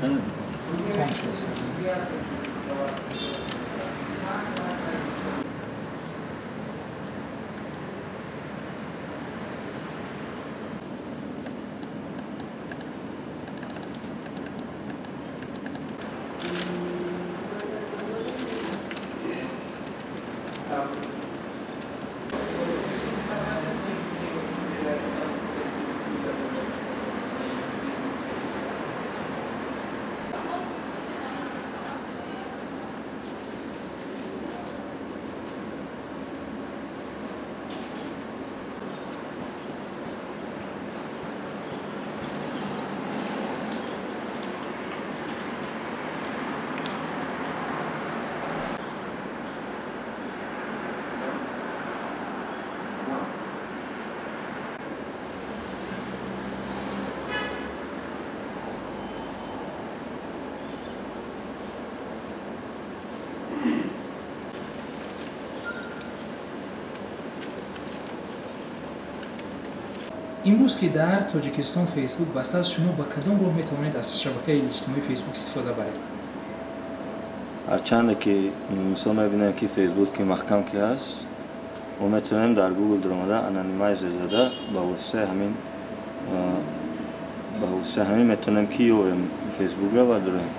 Ком шудааст. Имрӯз, ки дар Тоҷикистон Фейсбук баста аст, шумо ба кадом роҳ метавонед аз шабакаи иҷтимоии Фейсбук истифода баред? Ҳарчанде ки, мисол, мебинем, ки Фейсбук ки маҳкам ки ҳаст, мо метавонем дар Гугл даромада, анонимайзер зада, ба воситаи ҳамин метавонем ки ёбем Фейсбукро ва дуроем.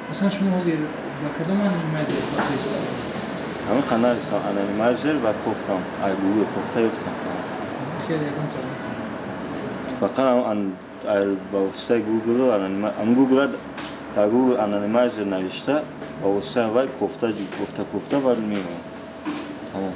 Масалан, шумо ҳозир ба кадом анонимайзер ба Фейсбук? Ҳамин қадар анонимайзер ва кофтам, ай Гугл кофта ёфтам. Фақат ба воситаи Гугл, Гугл, дар Гугл анонимайзер навишта, ба воситаи вай кофта кофта кофта ва меёбам, тамом.